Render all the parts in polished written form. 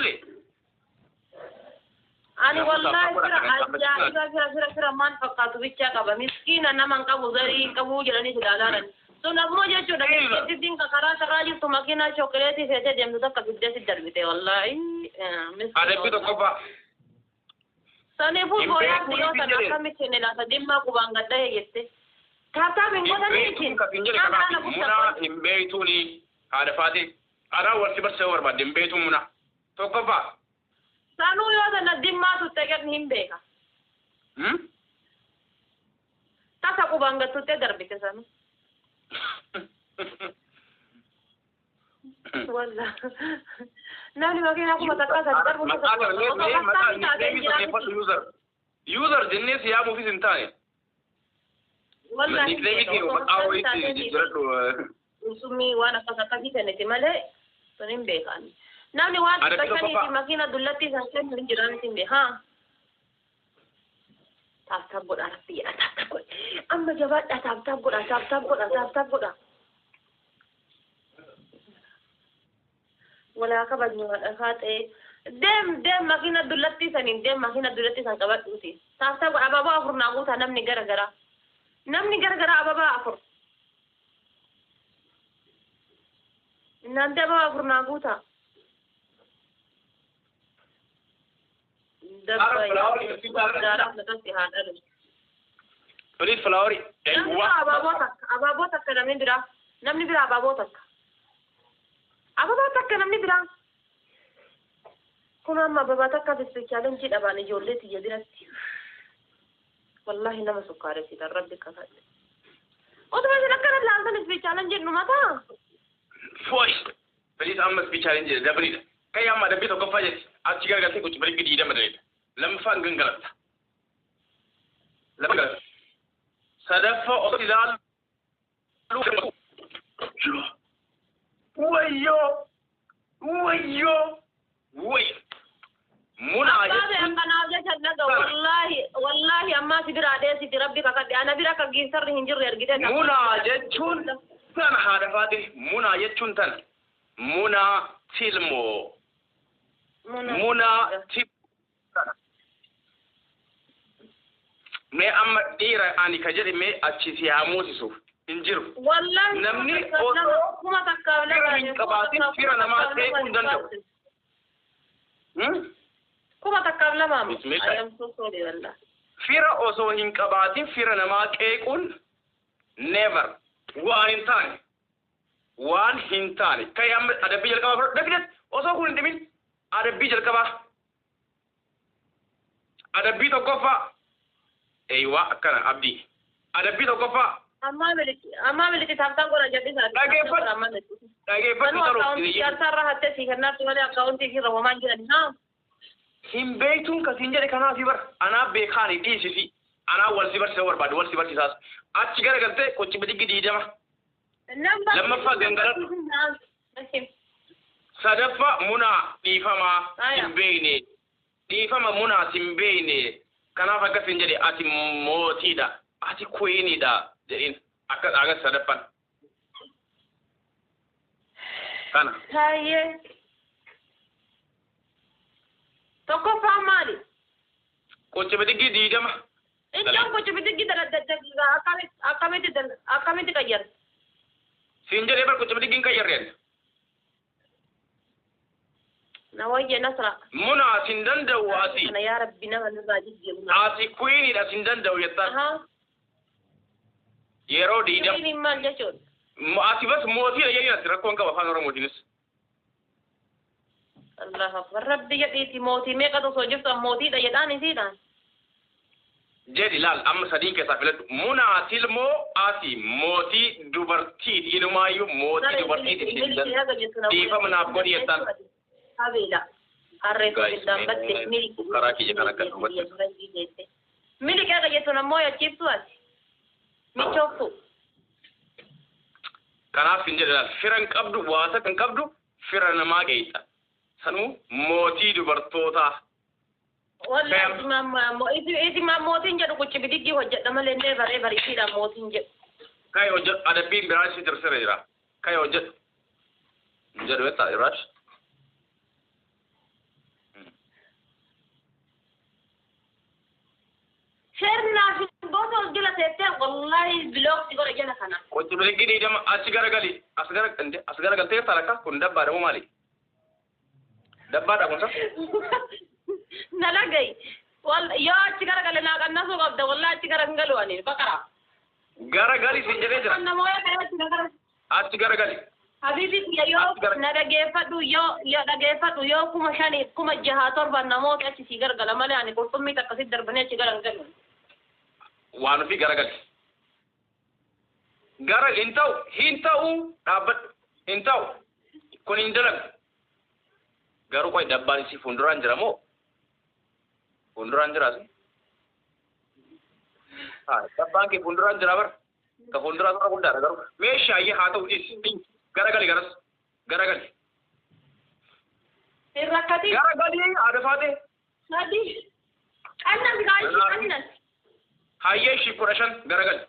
Galle. Ani Namoota wallaahi afur fira akka kan ajaa'iba fira fira fira maal fakkaatu bichaa qaba. Miskiina nama hin qabu zarii hin qabu jedhanii silaalaalan. Sun ammoo jechuudha miskiittiin karaa karaa jirtu makiinaa chookileetii feetee deemtu takka fiddee si darbite wallaahi. Miskiina Adabbii wallaahi. tokkoffaa. Saniifuu Hin booyaa beektu yoo hin sana jedheen. akkamitti inni laata dhimma qubaan gadda jette. Taaptaap hin Hin godhanii beektuun isin. kan hin jedhe Nyaata kanaaf ana guddaa munaa qoy. hin beektuuni haadha faate. Anaa wal si barsiisuu barbaadde hin beektuun munaa. Tokkoffaa. Sanuu yoo sana dhimmaa tutte gad hin beeka. Tasa qubaan gattuttee darbite sanuu. Wallah. Namni makiinaa kuma takkaa sadi darbu tasa Maqaa qubaan kana osoo mee maqaa kastaanii taatee nickname hin sirreeffadhu jiraatu. user. User jennee si yaamuufis hin taane. Wallahi hin Nickname beeka. kee Osoo maqaa kastaanii wayiitti taatee jijjiiradhu. Summii waan akkas akkasii kenniti malee sun hin beekan. Namni waan Adabbii dhibba shanii fi tokkoffaa. makiina dullattii san kennu hin jiraan hin beeka. Haa. Tap tap godha rabbi jedha tap tap godha. Amma jabaadha tap tap godha tap tap godha tap tap godha. Walaa kabajnu haadha faaxee. Deem deem makiina dullattii saniin deem makiina dullattii san qabadhuuti. Tap tap godha abaaboo afur naa guutaa namni gara gara. Namni gara gara ababaa afur. Innaan ababaa afur naa guutaa. Ara Dabba flower ibsitaa gaaraaf natatti haa dhalu. Please flower. Namni Eewwa. biraa abaaboo takka abaaboo takka namni biraa namni biraa abaaboo takka abaaboo takka namni biraa kun amma abaabaa takka fisfichaalenjii dhabaan ijoollee tiyya biratti wallaahi nama sukkaaressitan rabbi kakadhe otuma isin akkana laaltan isfichaalenjiin dhumataa. Foy. Please amma speech challenge jedhe dabriidha. Kai amma adabbii tokkoffaa jetti. Achi garagaltee gochi barii gadi hidhama daleedha. Lammaffaan gangalatta. Lama galatta. Sadaffaa osoo ilaalu. Wayyoo. Wayyoo. Wayyo. Munaa Abbaa jechuun akkanaaf jecha naga tana. wallaahi wallaahi ammaa si biraa dheessiti rabbi kakadhe ana bira akka giisarri hin jirre argite Munaa jechuun tana haadha faate. Munaa jechuun tana. Munaa tilmoo. Munaa tilmoo. Mee amma dhiira ani ka jedhe mee achi si haa moosisuuf hin jiru. Wallahi Namni kuma takkaaf lama osoo kuma takkaaf fira lama hin kuma qabaatin takkaaf fira kuma namaa takkaaf qeequu lama hin danda'u. Kuma takkaaf lama amma. Bismillah. I am so sorry wallah. Fira osoo hin qabaatin fira namaa qeequun never waan hin taane. Waan hin taane. Kai amma adabbii jalqabaa fudhadhu. Dafidas osoo kun hin dhimin adabbii jalqabaa. Adabbii tokkoffaa. Eeywaa akkana abdii. Adabbii tokkoffaa. Ammaa miliqi taaftaan godha jedhi isaati. Dhageeffadhu. Ammaa miliqi. Dhageeffadhu Sanuu taruu. akkaawuntii jaarsaarra hattee sii kennaatti malee akkaawuntii irra homaan jiran haa. Hin beektuun kasiin jedhe kanaaf bar anaa beekaani dhiisisi. Anaa wal si barsiisa barbaade wal si barsiisaas. Achi garagaltee qochi bidiggi diidama. Nama Lammaffaa gangaladhu. Sadaffaa munaa dhiifamaa hin beekne. Dhiifama munaa hin beekne. Kanaaf akkas hin jedhe ati mootiidha. Ati queeniidha jedhin akkas akkas sadaffaan. Kana. Taayyee. Tokkoffaan maali? Qochi bidiggi diidama. Iddoon qochi bidiggi akkamitti akkamitti qayyarti? Siin jedhee bar qochi bidiggi hin qayyarreen. Na wayye Nasra. Munaa sin danda'u ati. Kana yaa Rabbi nama nurraa jijjiiru. Ati queeniidha sin danda'u jettaan. Ahaa. Yeroo diidama. Queeniin maal jechuudha? Ati bas mootiidha jedhin ati rakkoon qaba afaan Oromootiinis. Allah akbar rabbi jedhiiti mootii meeqatu osoo jirtu mootiidha jedhaan isiidhaan. Jedhi laal amma sadiin keessaa filadhu. Munaa tilmoo ati mootii dubartiiti inumaayyuu mootii dubartiiti sin danda'u. Dhiifama naaf godhi jettaan. Habeela. Harree Guys, sobiddaan batte miliqi. karaa kiyya kan akka dubbatti. Miliqi aga jettuun ammoo yachiiftu ati. Michooftu. Kanaaf hin jedhe laal fira hin qabdu waasa kan qabdu fira namaa geessa. Sanuu mootii dubartootaa. Wallahi isimaan mootiin jedhu kuchi bidiggii hojjedha malee never ever isiidhaan mootiin jedhu. Kai hojjedhu adabbiin biraa si tirsira jira. Kai hojjedhu. Hin jedhu jettaa irraachi. Biligii 20 achi garagali. As gara as garagaltee jirta lakka kun dabbaadha moo maali? Dabbaadha kun sa? Na dhagayi. Yoo achi garagale naa qannasuu qabda, wallahi achi gara hin galu ani baqara. Garagali siin jedhee jira. Namoota kana achi gara. Achi garagali. Habibi kiyya, yoo na dhageeffadhu, yoo dhageeffadhu, yoo 5,000 6,000 7 namoota achi si gargala malee ani qurxummii takka si darbanii achi gara hin galu. Waan ofii garagali. Gara hin ta'u, hin ta'u, dhaabbadhu, hin ta'u, kun hin dalagu. Garuu qoy, dabbaan isii fuulduraan jira moo? Fuulduraan jiraas? Haa, dabbaan kee fuulduraan jira bar. Ka fuulduraa toora guddaadha garuu. Meeshaa ayyee haa ta'u, dhiisi. Garagali garas. Garagali. Hin rakkatin. Garagali haadha faatee. Sadi. Qannas gaayishii qannas. Hayyee, ishii 15 garagali.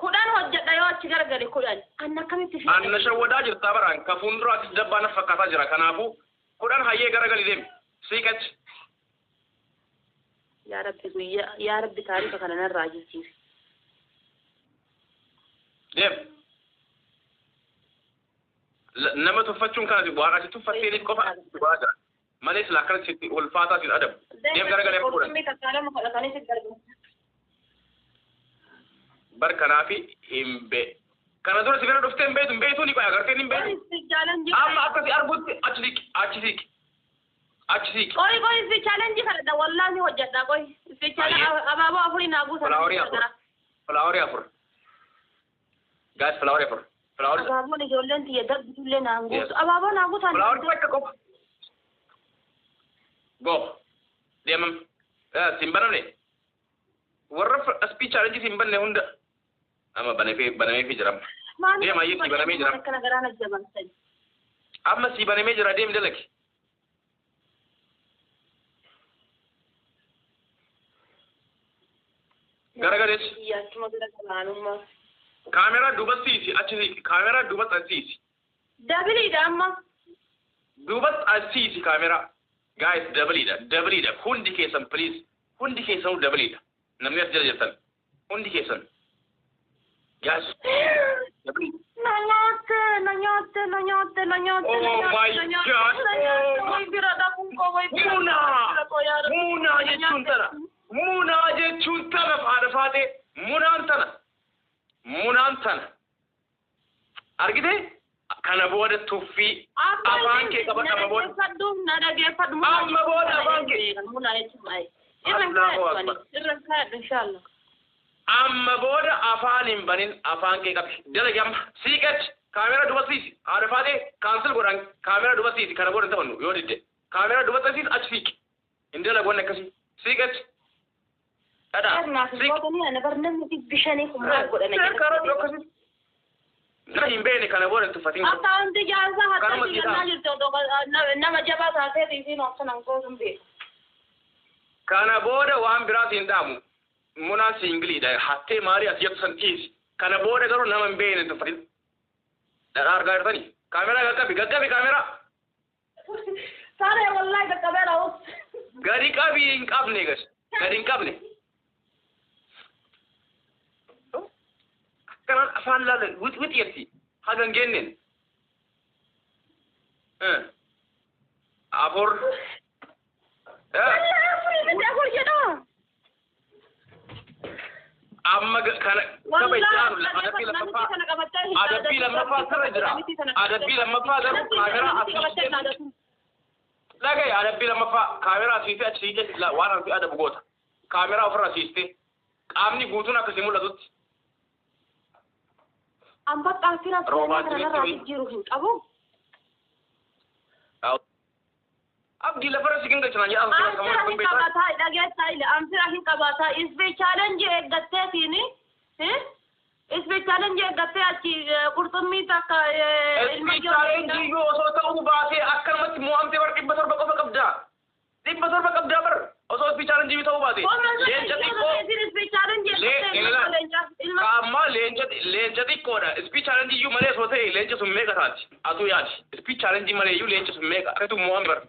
10 hojjedha yoo achi garagale 10. Anna akkamitti fi. Anna shawwadaa jirtaa baraan ka fuulduraattis dabbaa na fakkaataa jira. Kanaafuu 10 hayyee garagali deemi. Siiqachi. Yaa Rabbi, guyyaa, yaa Rabbi, taarifa kana narraa jijjiiri. Deem. Nama tuffachuun kanas waan ati tuffatteeniif qofa waa jira. Malee sila akkanatti sitti ulfaataa siin adabu. Deem, garagalee 10. Qurxummii takka lama fudhatanii si darbu. Bar kanaafi hin bee. Kana dura si bira dhuftee hin beektu, hin beektuu ni qoya agartee hin beektu. Challenge. Amma akkasi argutti achi siqi, achi siqi, achi siqi. Qoy qoy, si challenge fedhadha, wallahi ni hojjedha, qoy. Si challenge abaaboo afurii naa guutan. Flowerii afur. Flowerii afur. Guys, flowerii afur. Flowerii. Abaaboon ijoolleen tiyya darbitullee naan Yes. guutu. Abaaboo naa guutan. Flowerii takka qofa. Go. Deemam. Siin banamne. Warra speed challenge siin banne hunda. Amma banameefii jira. Deema, ayyee, sii banamee jira. Akkana garaan ajjabansan. Amma sii banamee jira, deem dalagi. Garagalees. Achuma bira qabaanummaa. Kaameraa duubatti siisi, achi siisi. Kaameraa duubatti as siisi. Doubleiidha amma. Duubatti as siisi kaameraa. Guys, doubleiidha, doubleiidha. Hundi keessan, please. Hundi keessanuu doubleiidha. Namni as jala jirtan. Hundi keessan. Guys, doubleiidha. Na nyaatte, na nyaatte, na nyaatte, na nyaatte, Oh na my nyaatte, na nyaatte, God. na nyaatte, Oh. way bira dhabuun koo, way bira Munaa! bira koo, yaa Rabbi. Munaa jechuun tana. Munaa jechuun tana, haadha faatee. Munaan tana. Munaan tana. Argitee? Kana booda tuffii afaan kee qabadhu amma booda. Na dhageeffadhu, na dhageeffadhu. Amma booda afaan kee. Munaa jechuun maali? Irra hin Allahu kaa'adhu Akbar. ani. Irra hin kaa'adhu inshallah. Amma booda afaan hin banin, afaan kee qabi. Dalagi amma. Siiqachi. Kaameraa duuba siisi. Haadha faatee, cancel godhan, kaameraa duuba siisi. Kana booda hin taphannu yoo didde. Kaameraa duuba siisi, achi siiqi. Hin dalagu wanni akkasii. Siiqachi. Dhadhaa. Naaf Siiqi. gootanii ana bar namni 500 kun maal godhana. Karaa akkasii. Nama hin beekne kana booda hin tuffatin. Akka wanti jaarsaa Kanuma hatta siidhaa. jennaa jirti odoo nama jabaa taatee isiin akkanan gootu hin beeku. Kana booda waan biraas hin dhaamu. Munaan singleiidha. Hattee maalii as jettu san dhiisi. Kana booda garuu nama hin beekne hin tuffatin. Dhadhaa argaa jirtanii? Kaameraa qaqqabi, qaqqabi kaameraa. Saree, wallahi qaqqabeera us. Gadi qabii, hin qabne gas. Gadi hin qabne. Akkanaan afaan laalan wixi haga hin geenneen. Afur. Wallahi afurii miti, afur jedhaa. Amma kana tapha itti aanu adabbii lammaffaa, adabbii lammaffaa sirra jira. Adabbii lammaffaa garuu kaameraa asii dhagaye, adabbii lammaffaa kaameraa asiisee achi siqee waan asii adabu goota. Kaameraa ofirra siistee qaamni guutuun akkasii mul'atutti. An bakka fira Roobaa seenaa kanarraa jireetti jijjiiruu hin qabu. Abdii lafarra si gingilchinaan jedhaa An fira hin qabataa, dhageessaa ile, an fira hin qabataa. Isbi challenge eeggatteetiin, isbi challenge eeggattee achi qurxummii takka ilma Isbi challenge yoo osoo ta'uu baatee akkanumatti mo'amtee bar, 700 qofa qabdaa. 700 qabdaa bar, osoo isbi challenge ta'uu baate. Leenca xiqqoo Amma leenca xiqqoodha. Isbi challenge iyyuu malee osoo ta'e leenca sun meeqa taati? Atuu yaadi. Isbi challenge malee iyyuu leenca sun meeqa? Akkasitti mo'ame bar.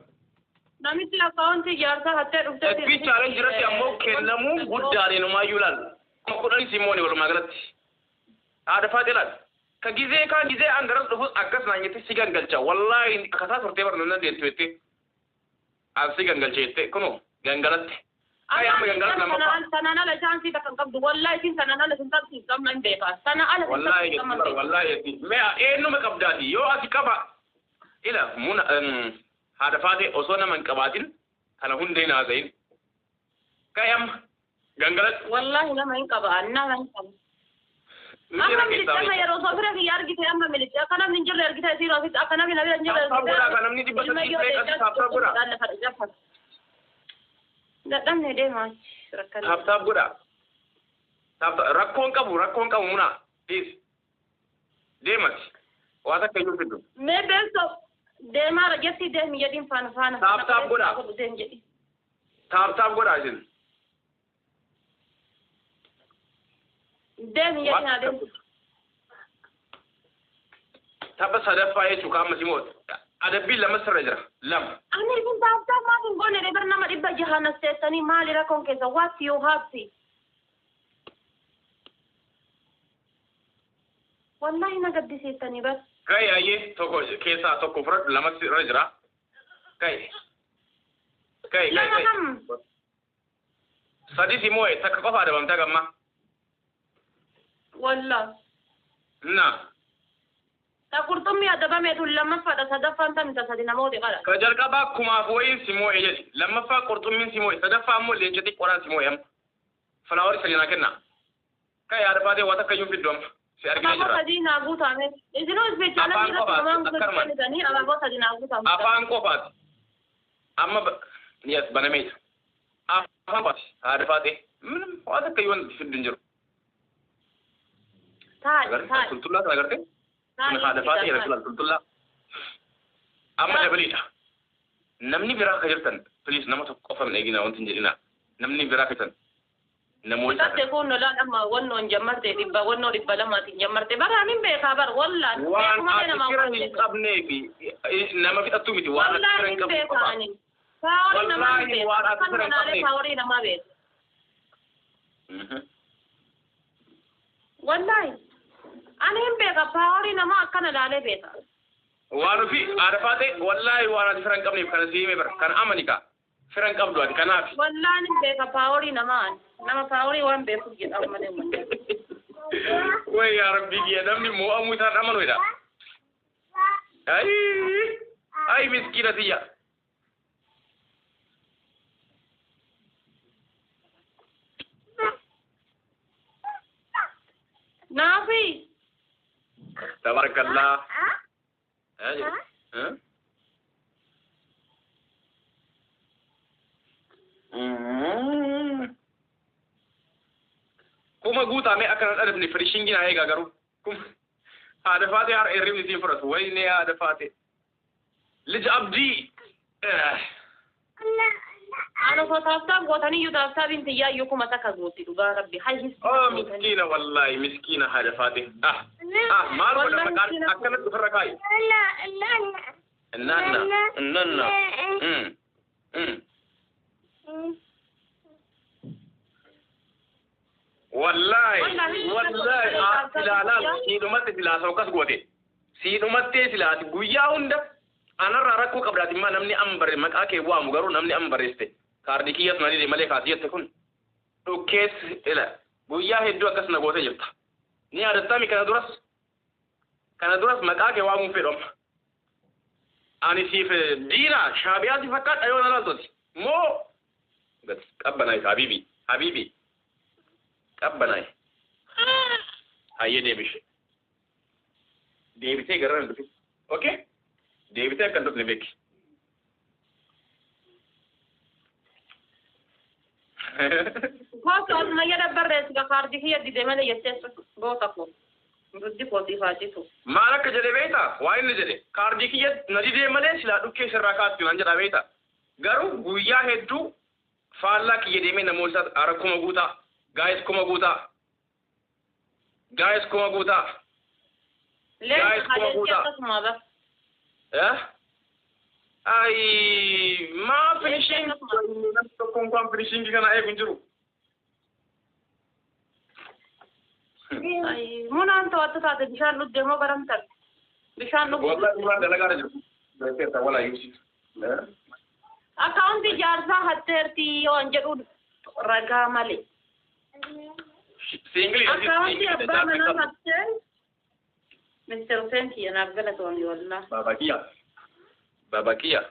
Namichi akkaawuntii ijaarsaa hattee dhuftee. Isbi challenge irratti ammoo kennamuu guddaadha, inumaayyuu laal. 10,000 si moone walumaa galatti. Haadha faatee laal. Ka gizee kaan gizee an garas dhufus akkas naan jettee si gangalcha. Wallaahi akkasaa turtee bara nan deettu jettee. An si gangalcha jettee kunoo gangalatte. Kai amma gangalas lammaffaa. Tanaan ala chaansii takka hin qabdu. Wallaahi isin tanaan ala sin qabsiiftu amma hin beekaa. Tana ala sin Wallaahi qabsiiftu amma jetti hin beekaa. Wallaahi jetti. Mee eenyuma qabdaati yoo ati qaba ila muna haadha faatee osoo nama hin qabaatin kana hundee hin haasayin. Kai amma gangalas. Wallaahi nama hin qaba. Nama hin qaba. Amma Miira milicha keessaa amma yeroo osoo fira kiyya argite amma milicha akka namni hin jirre argite isiin ofitti akka namni na bira hin jirre Tap tap godhaa argite. kan namni dhibba Ilma sadii yoo ta'e deechaa tap tap godhaa. lafa jaffata. Dadhabne deemaa rakkana. Tap tap godhaa. Tap tap rakkoon qabu rakkoon qabu muna please deemati waa takka iyyuu fiddu. Mee beekto deemaara jetti deemi jedhiin faana faana. Tap tap godhaa. Deem jedhi. Tap tap godhaa isin. Deemi jedhiin haa deemu. Tapha sadaffaa jechuun qaama simoota. Adabbiin lama sirra jira lama. Ani isin tap tap maaf hin goone bar nama 600 nas teessanii maali rakkoon keessa what you have to. Wallahi na gaddisiistanii bar. Kai ayyee tokko keessaa tokko fudhadhu lama sirra jira. Kai. Kai kai Lama kai. kam? Sadi simoo'e takka qofa adabamtaa gamma. Wallah. Na. Ta qurxummii adabameetu lammaffaadha sadaffaan tamta sadi namooti qara. Ka jalqabaa kumaaf wayiin simoo'e jedhi. Lammaffaa qurxummiin simoo'e. Sadaffaa immoo leenca xiqqoodhaan simoo'e amma. Flowerii sadii naa kenna. Kai haadha faatee waa takka iyyuu fiddu amma. Si argina Abaaboo jira. sadii naa guutame. Isinuu ispeechaalee Afaan irratti qofaati, namaan akkanumaan. kennitanii abaaboo sadii naa guutame. Afaan qofaati. Amma yes banameeta. Afaan qofaati. Haadha faatee. Waa takka iyyuu wanti fiddu hin jiru. Taa'e taa'e. Tultullaa sana agartee? Kun haadha faatee jedha filan tultullaa. Amma dabaliidha. Namni biraa akka jirtan please nama tokko qofa hin eegina wanti hin jedhina. Namni biraa akka jirtan namoota Tatte kun lolaan amma wannoon jammarte dhibba wannoo 200tiin jammarte bara anin beekaa bar wallaan waan beekuma ati namaa fira waan hin beeku. qabnee fi nama fixattuu miti waan ati Wallaahi fira hin hin qabne beekaa qofa. ani. Paaworii namaa hin Wallaahi beeku. waan ati Akkan fira hin manaalee qabneef. paaworii namaa beeku. Wallaahi ani hin beeka paaworii namaa akkana laalee beeka. Waan ofii haadha faatee wallaahi waan ati fira hin qabneef kana si hime bara kana amani kaa fira hin qabdu ati kanaaf. Wallaahi hin beeka paaworii namaa ani. Nama paaworii waan beekuuf jedhamu malee uummanni. Way yaa rabbii kiyya namni mo'amuu isaan amanu jedha. Ayi ayi miskiina tiyya. Naafi Tabarakallah. Eh? Kuma guutamee akka nan dhabne firishingi naa eegaa garuu. Kuma haadha faatee har'a hirribni siin fudhatu. Wayne haadha faatee. Lija abdii. Ani osoo tap tap gootaniyyuu tap tapiin tiyyaayyuu 1000 guutti dhugaa rabbi hayyi. Oh miskiina wallaahi miskiina haadha faatee. Ah ah maal godha maqaan akkanatti ofirra kaayi. Nanna nanna. Wallaahi wallaahi silaa siidhumatti silaa akkas goote. Siidhumattee silaati guyyaa hunda anarraa rakkoo qabdaati immoo namni amma barre maqaa kee waamu garuu namni amma barreessite. Kaardii kiyyas na dide malee kaasii jette kun dhukkees ila guyyaa hedduu akkas na gootee jirta. Ni yaadattami kana duras maqaa kee waamuun fedhu amma. Ani siif diina shaabiyaa si fakkaadha yoo na laaltoti. Moo qabbanaay habiibi habiibi qabbanaay. Hayyee deebishe. Deebitee gara hin dhufin. Okay? Deebitee akka hin dhufne beeki. Goota osuma jedha barreessi kaardii kiyya dide malee jettee goota koo. Guddi kootii faacitu. Maal akka jedhe beektaa? Waa inni jedhe kaardii kiyya na didee malee silaa dhukkee sirraa kaatti naan jedha beektaa? Garuu guyyaa hedduu faallaa kiyya deemee namoota isaa kuma guutaa gaayis kuma guutaa gaayis kuma guutaa. Leenca Gaayis kuma kaaleetti guutaa. akkasuma bar. Eh? Ay, maa finishing namni tokko inkaan finishing kana eegu hin jiru. Munaan to'attu taate bishaan dhugdee moo garam taate? Bishaan dhugdee. Wallahi duraan dalagaa jiru. Beekteerta walaa yuusiif. Akkaawuntii jaarsaa hatteerti yoo an jedhu ragaa malee. Siingilii. Akkaawuntii abbaa manaa hattee. Mr. Hussein kiyya naaf galatoomii wallah. Baba kiyya. Baba kiyya.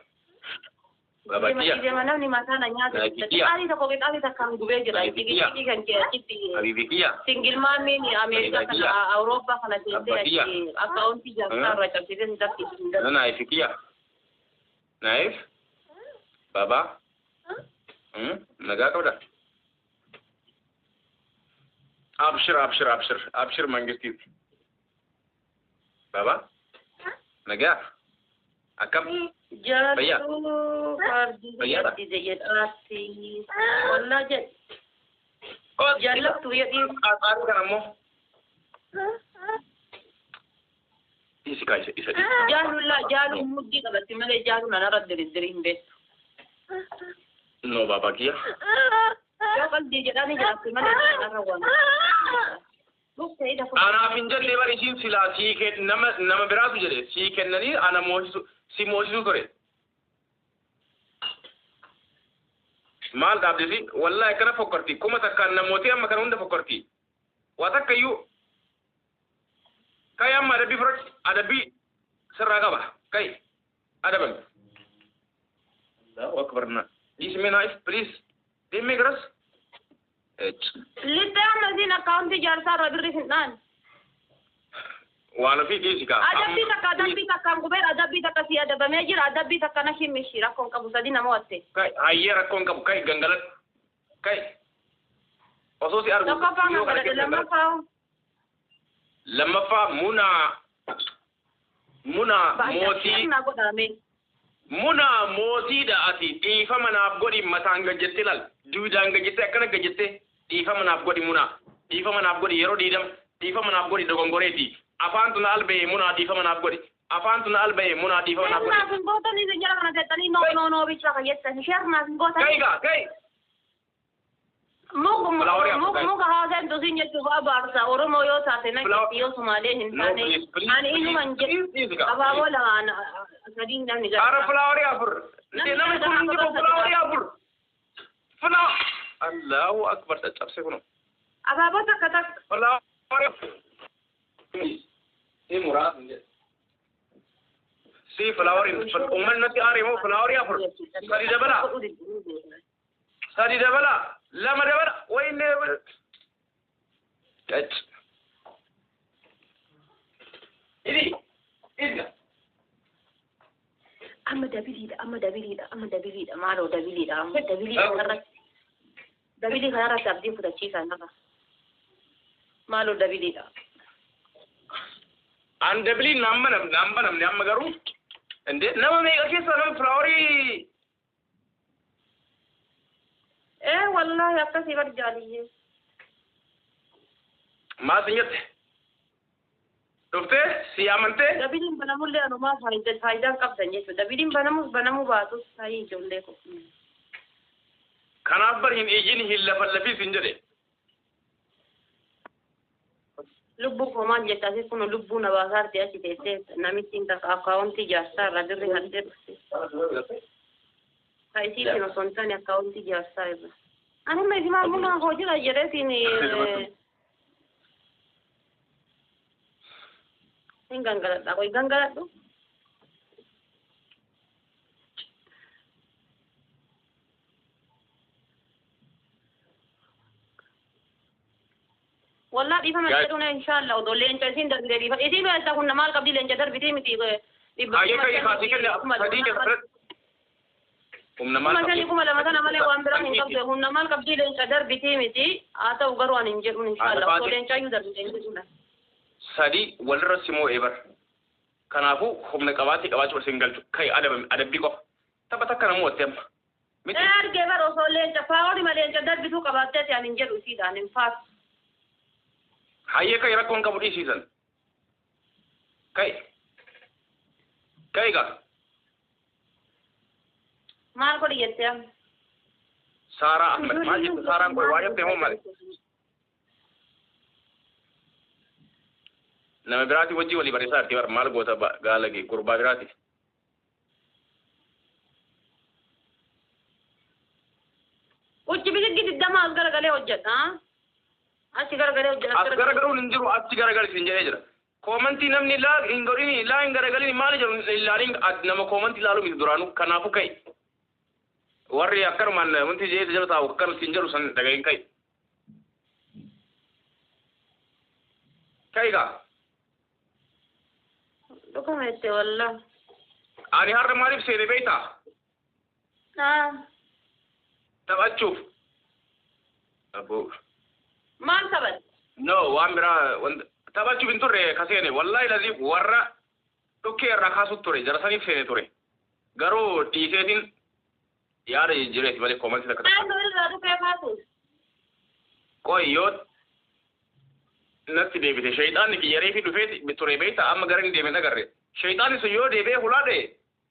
Baba kiyya. Deema namni mataa na nyaata. Qixxaatii tokko qixxaatii takkaan gubee jira. Jigijigii kan kee achitti. Habibi kiyya. Singil maamiin Ameerikaa kana Awurooppaa kana teessee achi akkaawuntii jaarsaa irraa cabsitee si tafkisiin darbu. Naayif kiyya. Naayif. Baba. Nagaa qabda. Abshir abshir abshir abshir mangistiiti. Baba. Nagaa. Akkam. Jaalatu fardii jedhaatti. Wallaa jedhe. Jaallattu jedhii. Qaxaaruu kana immoo. Isi kaa isa isa. Jaalullaa jaaluun muddii qabatti malee jaaluun anarra diriddirii hin beektu. No baba kiyya. Yoo qalbii jedhanii jiraatti malee anarra waan. Anaaf hin jenne bar isiin silaa sii nama nama biraatu jedhe sii kennanii ana moosisu si moosisu ture. Maal dhaabdesi wallahi akkana fokkorti kuma takkaan namootii amma kana hunda fokkorti. Waa takka iyyuu kai amma adabbii fudhadhu adabbii sirraa qaba kai adabame. Allahu akbar na dhiisime naaf please deemee garas. Littee amma isiin akkaawuntii jaarsaa irra birri hin dhaan. Waan ofii dhiisi kaa. Adabbii takka adabbii takkaan gubee adabbii takka si adabamee jira adabbii takka na himishi rakkoon qabu sadi nama watte. Kai hayyee rakkoon qabu kai gangaladhu kai osoo si argu. Tokkoffaan gangaladhe lammaffaa. Lammaffaa munaa munaa mootii. Munaa mootiidha ati dhiifama naaf godhi mataan gajjettee laal duudaan gajjettee akkana gajjettee dhiifama naaf godhi munaa dhiifama naaf godhi yeroo diidama dhiifama naaf godhi dogongoreeti afaan tun alba'e munaa dhiifama naaf godhi afaan tun alba'e munaa dhiifama naaf godhi. Sheernaaf hin gootanii isin jala kana teessanii noo noo noo bicha kan jettan sheernaaf hin gootanii. Kai gaa kai. Muka haasaan tusin jechuuf abaarsa Oromoo yoo taate na keessi yoo Sumaalee hin taane ani inuman jedhu abaaboo lamaan sadiin namni gara. Ara filaawarii afur. Namni kun hundi kun filaawarii afur. Filaa. Allahu akbar caccabse kun. Abaaboo takka takka. Filaawarii afur. Si muraasa hin jedhu. Si filaawarii uummanni natti aare immoo filaawarii afur. Sadi dabala. Sadi dabala. Lama dabala. Wayne. Cac. Idi. Idga. Amma dabiliidha amma dabiliidha amma dabiliidha maaloo dabiliidha amma dabiliidha kanarratti dabilii kanarratti abdii fudhachiisaa nama maaloo dabiliidha. An dabiliin naan banamne naan banamne amma garuu indee nama meeqa keessa nama filaawarii. Ee wallaahi akkasii bar jaaliyyee. Maal sin jette? Dhuftee si amantee? Dabiliin banamullee anumaa faayidaan qabdan jechuudha. Dabiliin banamus banamuu baatus hayii ijoollee ko. Kanaaf bar hin ijin hin lafallafiis hin jedhe. Lubbuu koo maal jetta asis kun lubbuu na baasaarti achi teessee namittiin takka akkaawuntii jaarsaa irra birri hattee dhufte. Ka isiitiin osoo hin taane akkaawuntii jaarsaa irra. Ani amma isimaa munaa hoo jira jedheetiin hin gangaladha qoy gangaladhu. Wallah dhiifama jedhuun inshallah odoo leenca isiin darbite dhiifama isiin beektaa kun maal qabdi leenca darbitee miti dhibba kuma shanii kuma lama sana malee waan biraa hin qabdu humna maal qabdi leenca darbitee miti haa ta'u garuu ani hin jedhuun inshallah osoo leencaayyuu darbite hin jedhuudha. Sadi walirra simoo eebar. Kanaafuu humna qabaatee qabaachuu barsiin galchu kai adabbii qofa tapha takka namuu watte amma. Argee bara osoo leenca faawoodhima leenca darbituu qabaatteeti ani hin jedhu isiidhaan hin faasu. Hayyee kai rakkoon qabu dhiisiisan. Kai. Kai gaa. Maal godhi jettee amma? Saaraa Ahmed maal jette Saaraan koo waa jette moo maali? Nama biraati wajji walii barreessaa jirti bar maal goota gaalage gurbaa biraati. Uchi bisiggi digdama as garagalee hojjedha. Achi garagalee hojjedha. As garagaluun hin jiru, achi garagali siin jedhee jira. Koomantii namni laa hin godhini, laa hin garagalini maali jedhu hin ilaalin, nama koomantii ilaaluu miti duraanuu, kanaafuu ka'i. Warri akkanumaan wanti jee jala taa'u akkana siin jedhu san dhagahin, ka'i. Ka'i gaa. Dhuguma jette wallah. Ani har'a maaliif seene beektaa? Ah. Taphachuuf. Abboo. Maal taphatte? No, waan biraa wanta taphachuuf hin turre ka seene, wallahi lazii warra dhukkee irraa kaasutu ture, jara saniif seene ture. Garuu dhiiseetiin yaada jijjiireeti malee koomantii takka takka. Naannoo irraa dhufee kaasu. Qoy, yoo natti deebite shayxaanni kiyya reefi dhufee ture beektaa, amma gara inni deeme hin agarre. Shayxaanni sun yoo deebi'ee hulaa dha'e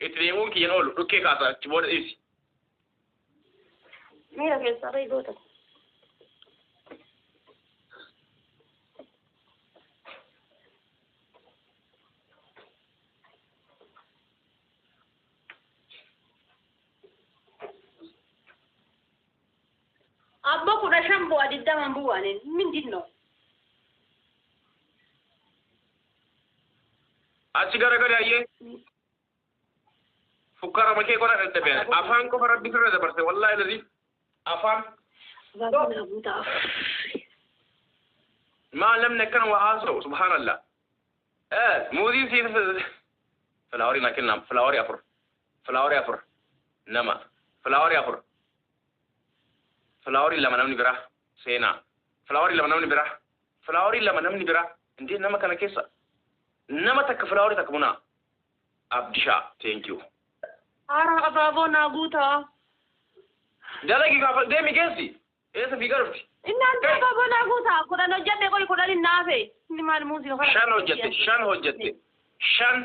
itti deemuun kiyyan oolu, dhukkee kaasa achi booda dhiisi. Miira keessaa irra goota. Abbo 15 bu'a, 20 bu'aanin mindin ነው? Achi garagali ayyee. Fukkara makee qona dadhabee afaan qofa rabbi sirra dabarse, wallahi lazii afaan. Maal namni akkana waa haasa'u, subhaanallah. Muuziin siif filaawarii naa kennaa, filaawarii afur, filaawarii afur, nama filaawarii afur, filaawarii lama namni biraa seenaa, filaawarii lama namni biraa, filaawarii lama namni biraa indee nama kana keessa nama takka filaawarii takka munaa Abdishaa, thank you. Hara abaaboo naa guutaa. Dalagi gaafa deemi geessi eessa fiigaa dhufti. Inni abaaboo naa guutaa, 10 hojjedhe, qoy 10 hin naafe. Inni maal muuzii Shan hojjette, shan hojjette, shan,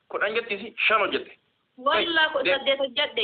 10 jettiisi, shan hojjette. Wallaa 18 hojjedhe.